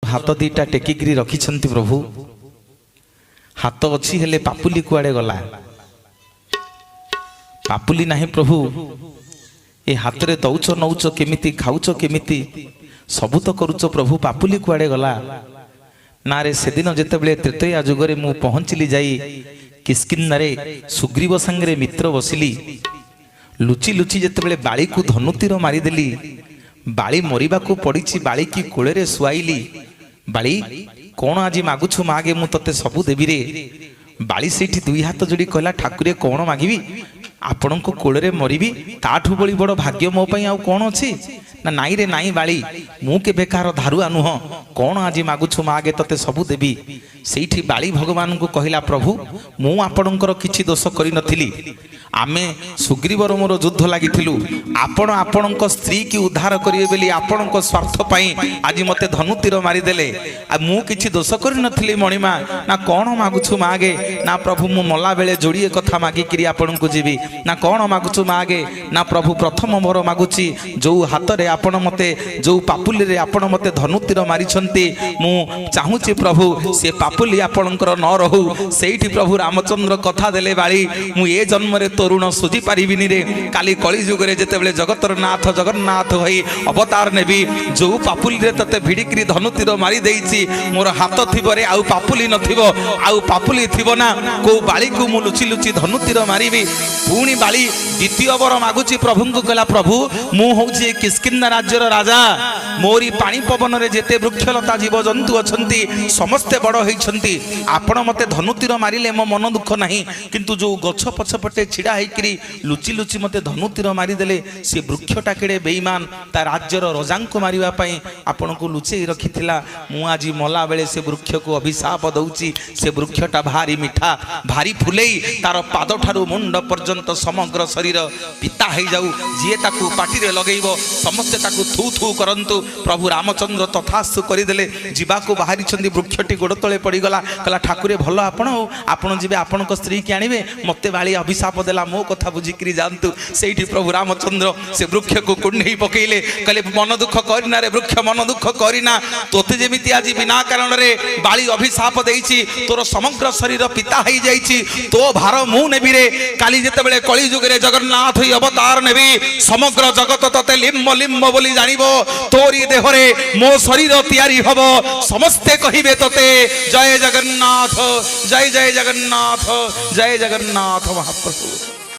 ହାତ ଦିଟା ଟେକିକିରି ରଖିଛନ୍ତି ପ୍ରଭୁ। ହାତ ଅଛି, ହେଲେ ପାପୁଲି କୁଆଡ଼େ ଗଲା? ପାପୁଲି ନାହିଁ ପ୍ରଭୁ। ଏ ହାତରେ ଦଉଛ, ନଉଛ କେମିତି? ଖାଉଛ କେମିତି? ସବୁ ତ କରୁଛ ପ୍ରଭୁ, ପାପୁଲି କୁଆଡ଼େ ଗଲା? ନା ରେ, ସେଦିନ ଯେତେବେଳେ ତ୍ରେତୟା ଯୁଗରେ ମୁଁ ପହଞ୍ଚିଲି ଯାଇ କିଷ୍କିନ୍ଦାରେ, ସୁଗ୍ରୀବ ସାଙ୍ଗରେ ମିତ୍ର ବସିଲି, ଲୁଚି ଲୁଚି ଯେତେବେଳେ ବାଳିକୁ ଧନୁତୀର ମାରିଦେଲି, ବାଳି ମରିବାକୁ ପଡ଼ିଛି, ବାଳିକି କୋଳରେ ଶୁଆଇଲି। ବାଳି, କ'ଣ ଆଜି ମାଗୁଛୁ ମାଗେ, ମୁଁ ତତେ ସବୁ ଦେବିରେ। ବାଳି ସେଇଠି ଦୁଇ ହାତ ଯୋଡ଼ି କହିଲା, ଠାକୁରେ, କ'ଣ ମାଗିବି? ଆପଣଙ୍କ କୋଳରେ ମରିବି, ତାଠୁ ବଳି ବଡ଼ ଭାଗ୍ୟ ମୋ ପାଇଁ ଆଉ କ'ଣ ଅଛି? ନା, ନାଇଁ ରେ ନାଇଁ ବାଳି, ମୁଁ କେବେ କାହାର ଧାରୁଆ ନୁହଁ। କ'ଣ ଆଜି ମାଗୁଛୁ ମାଗେ, ତତେ ସବୁ ଦେବି। ସେଇଠି ବାଳି ଭଗବାନଙ୍କୁ କହିଲା, ପ୍ରଭୁ, ମୁଁ ଆପଣଙ୍କର କିଛି ଦୋଷ କରିନଥିଲି। ଆମେ ସୁଗ୍ରୀବର ମୋର ଯୁଦ୍ଧ ଲାଗିଥିଲୁ। ଆପଣ ଆପଣଙ୍କ ସ୍ତ୍ରୀକି ଉଦ୍ଧାର କରିବେ ବୋଲି ଆପଣଙ୍କ ସ୍ୱାର୍ଥ ପାଇଁ ଆଜି ମୋତେ ଧନୁତୀର ମାରିଦେଲେ। ଆଉ ମୁଁ କିଛି ଦୋଷ କରିନଥିଲି ମଣିମା। ନା, କ'ଣ ମାଗୁଛୁ ମାଗେ? ନା ପ୍ରଭୁ, ମୁଁ ମଲା ବେଳେ ଯୋଡ଼ିଏ କଥା ମାଗିକିରି ଆପଣଙ୍କୁ ଯିବି। ନା, କ'ଣ ମାଗୁଛୁ ମାଗେ? ନା ପ୍ରଭୁ, ପ୍ରଥମ ମୋର ମାଗୁଛି, ଯୋଉ ହାତରେ ଆପଣ ମୋତେ, ଯୋଉ ପାପୁଲିରେ ଆପଣ ମୋତେ ଧନୁତୀର ମାରିଛନ୍ତି, ମୁଁ ଚାହୁଁଛି ପ୍ରଭୁ, ସେ ପାପୁଲି ଆପଣଙ୍କର ନ ରହୁ। ସେଇଠି ପ୍ରଭୁ ରାମଚନ୍ଦ୍ର କଥା ଦେଲେ, ବାଳି, ମୁଁ ଏ ଜନ୍ମରେ ତୋ ଋଣ ସୁଝି ପାରିବିନି ରେ। କାଲି କଳି ଯୁଗରେ ଯେତେବେଳେ ଜଗତର ନାଥ ଜଗନ୍ନାଥ ହୋଇ ଅବତାର ନେବି, ଯୋଉ ପାପୁଲିରେ ତତେ ଭିଡ଼ିକିରି ଧନୁତୀର ମାରି ଦେଇଛି, ମୋର ହାତ ଥିବରେ ଆଉ ପାପୁଲି ନଥିବ। ଆଉ ପାପୁଲି ଥିବ ନା, କୋଉ ବାଳିକୁ ମୁଁ ଲୁଚି ଲୁଚି ଧନୁତୀର ମାରିବି? ପୁଣି ବାଳି ଦ୍ୱିତୀୟ ବର ମାଗୁଛି ପ୍ରଭୁଙ୍କୁ। କହିଲା, ପ୍ରଭୁ, ମୁଁ ହଉଛି ଏ କିଷ୍କିନ୍ଦା ରାଜ୍ୟର ରାଜା। ମୋରି ପାଣି ପବନରେ ଯେତେ ବୃକ୍ଷଲତା ଜୀବଜନ୍ତୁ ଅଛନ୍ତି, ସମସ୍ତେ ବଡ଼ ହେଇଛନ୍ତି। ଆପଣ ମୋତେ ଧନୁତୀର ମାରିଲେ ମୋ ମନ ଦୁଃଖ ନାହିଁ, କିନ୍ତୁ ଯୋଉ ଗଛ ପଛପଟେ ଛିଡ଼ା ହେଇକିରି ଲୁଚି ଲୁଚି ମୋତେ ଧନୁତୀର ମାରିଦେଲେ, ସେ ବୃକ୍ଷଟା କେଡ଼େ ବେଇମାନ, ତା ରାଜ୍ୟର ରଜାଙ୍କୁ ମାରିବା ପାଇଁ ଆପଣଙ୍କୁ ଲୁଚେଇ ରଖିଥିଲା। ମୁଁ ଆଜି ମଲା ବେଳେ ସେ ବୃକ୍ଷକୁ ଅଭିଶାପ ଦଉଛି। ସେ ବୃକ୍ଷଟା ଭାରି ମିଠା, ଭାରି ଫୁଲେଇ, ତାର ପାଦଠାରୁ ମୁଣ୍ଡ ପର୍ଯ୍ୟନ୍ତ ସମଗ୍ର ଶରୀର ପିତା ହେଇଯାଉ। ଯିଏ ତାକୁ ପାଟିରେ ଲଗେଇବ, ସମସ୍ତେ ତାକୁ ଥୁ ଥୁ କରନ୍ତୁ। ପ୍ରଭୁ ରାମଚନ୍ଦ୍ର ତଥାସ୍ତୁ କରିଦେଲେ। ଯିବାକୁ ବାହାରିଛନ୍ତି, ବୃକ୍ଷଟି ଗୋଡ଼ ତଳେ ପଡ଼ିଗଲା। କହିଲା, ଠାକୁରେ, ଭଲ ଆପଣ, ଆଉ ଆପଣ ଯିବେ, ଆପଣଙ୍କ ସ୍ତ୍ରୀକି ଆଣିବେ, ମୋତେ ବାଳି ଅଭିଶାପ ଦେଲା, ମୋ କଥା ବୁଝିକିରି ଯାଆନ୍ତୁ। ସେଇଠି ପ୍ରଭୁ ରାମଚନ୍ଦ୍ର ସେ ବୃକ୍ଷକୁ କୁଣ୍ଢେଇ ପକେଇଲେ। କହିଲେ, ମନ ଦୁଃଖ କରିନା ରେ ବୃକ୍ଷ, ମନ ଦୁଃଖ କରିନା। ତୋତେ ଯେମିତି ଆଜି ବିନା କାରଣରେ ବାଳି ଅଭିଶାପ ଦେଇଛି, ତୋର ସମଗ୍ର ଶରୀର ପିତା ହେଇଯାଇଛି, ତୋ ଭାର ମୁଁ ନେବି ରେ। କାଲି ଯେତେବେଳେ କଳି ଯୁଗରେ ଜଗନ୍ନାଥ ହୋଇ ଅବତାର ନେବି, ସମଗ୍ର ଜଗତ ତତେ ଲିମ୍ବ ଲିମ୍ବ ବୋଲି ଜାଣିବ। ତୋରି ଦେହରେ ମୋ ଶରୀର ତିଆରି ହବ। ସମସ୍ତେ କହିବେ ତତେ ଜୟ ଜଗନ୍ନାଥ, ଜୟ ଜୟ ଜଗନ୍ନାଥ, ଜୟ ଜଗନ୍ନାଥ ମହାପ୍ରଭୁ।